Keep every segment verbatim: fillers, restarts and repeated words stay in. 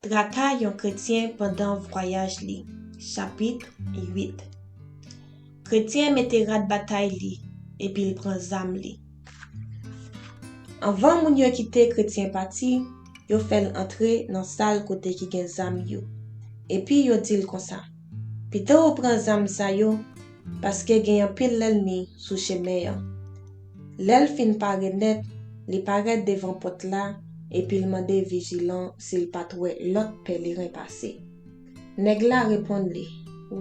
Traka yon kretyen pandan vwayaj li. Chapit uit. Kretyen mete rad batay li, epi l pran zam li. Anvan moun yo kite kretyen pati, yo fè l antre nan sal kote ki gen zam yo. Epi yo di l konsa, "Pito w pran zam sa yo, paske gen anpil lènmi sou chemen an." Lè l fin pare nèt, li parèt devan pòt la, epi l mande vijilan si l pa t wè lòt pèleren pase. Nèg la reponn li,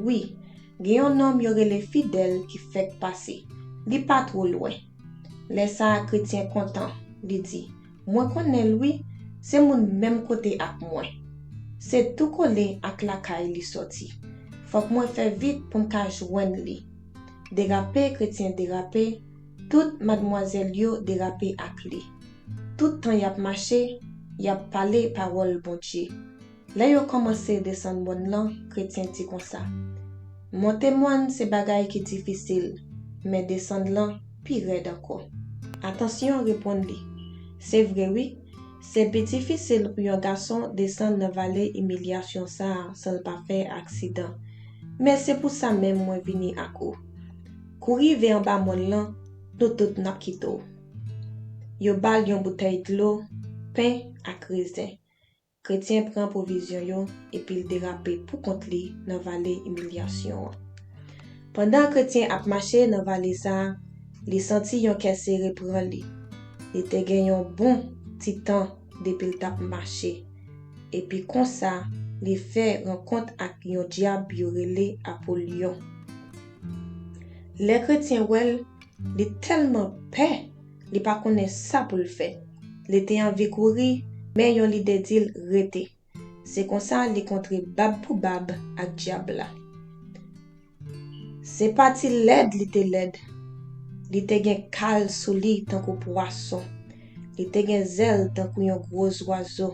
"Wi, gen yon nonm yo rele Fidèl ki fèk pase. Li pa two lwen." Lè sa a, kretyen kontan, li di, "Mwen konnen l wi, se moun menm kote ak mwen. Se tou kole ak lakay li sòti. Fòk mwen fè vit pou m ka jwenn li." Derape kretyen derape, tout madmwazèl yo derape ak li. Tout tan y ap mache, y ap pale pawòl Bondye. Lè yo kòmanse desann mòn lan, kretyen di konsa, "Monte mòn se bagay ki difisil, men desann lan pi rèd ankò." Atansyon reponn li, "Se vre wi, se pi difisil pou yon gason desann nan vale imilyasyon sa a san l pa fè aksidan. Men se pou sa menm mwen vini ak ou. Kou rive anba mòn lan, nou tout n ap kite w." Yo ba l yon boutèy dlo, pen ak rezen. Kretyen pran pwovizyon yo epi l derape poukont li nan vale imilyasyon an. Pandan kretyen ap mache nan vale sa a, li santi yon kè sere pran li. Li te gen yon bon ti tan depi l t ap mache. Epi konsa, li fè rankont ak yon dyab yo rele Apolyon. Lè kretyen wè l, li tèlman pè, li pa konnen sa pou l fè. Li te anvi kouri, men yon lide di l rete. Se konsa li kontre bab pou bab ak dyab la. Se pa ti lèd li te lèd. Li te gen kal sou li tankou pwason. Li te gen zèl tankou yon gwo zwazo.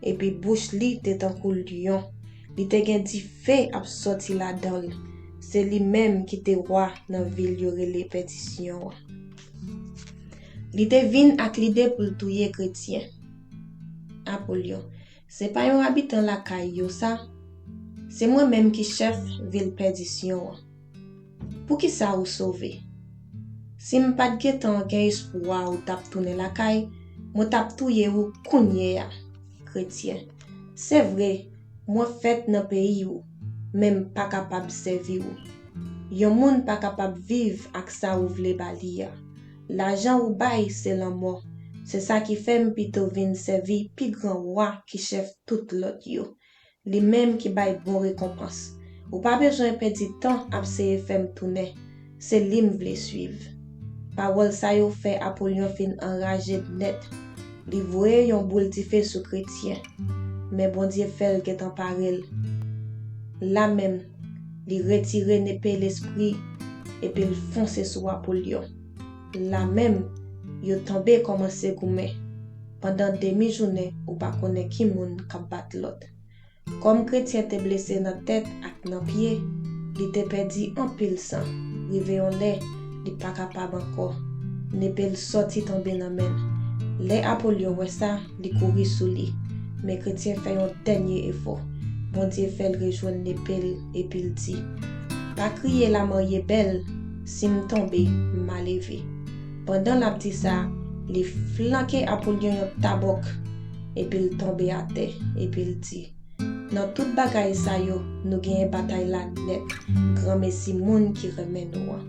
Epi bouch li te tankou lyon. Li te gen dife ap sòti ladan l. Se li menm ki te wa nan vil yo rele Pèdisyon an. Li te vin ak lide pou l touye kretyen. Apolyon, se pa yon abitan lakay yo sa? Se mwen menm ki chèf vil Pèdisyon an. Poukisa ou sove? Si m pa t gentan gen espwa ou t ap tounen lakay, mwen t ap touye ou kounye a. Kretyen, se vre, mwen fèt nan peyi ou, men m pa kapab sèvi ou. Yon moun pa kapab viv ak sa ou vle ba li a. Lajan ou bay se lanmò. Se sa ki fè m pito vin sèvi pi gran wa ki chèf tout lòt yo. Li menm ki bay bon rekonpans. Ou pa bezwen pèdi tan ap seye fè m tounen. Se li m vle swiv. Pawòl sa yo fè Apolyon fin anraje nèt. Li voye yon boul dife sou kretyen. Men Bondye fè l gentan pare l. La menm, li retire nepe lespri epi l fonse sou Apolyon. La menm, yo tonbe kòmanse goumen. Pandan demi jounen, ou pa konnen ki moun k ap bat lòt. Kòm kretyen te blese nan tèt ak nan pye, li te pèdi anpil san, rive yon lè, li pa kapab ankò. Nepe l sòti tonbe nan men l. Lè Apolyon wè sa, li kouri sou li. Men kretyen fè yon dènye efò. Bondye fè l rejwenn nepe l epi l di, "Pa kriye lamarye bèl, si m tonbe, m a leve." Pandan l ap di sa, li flanke Apolyon yon tabòk, epi l tonbe atè, epi l di, "Nan tout bagay sa yo, nou genyen batay la nèt, granmesi moun ki renmen nou an."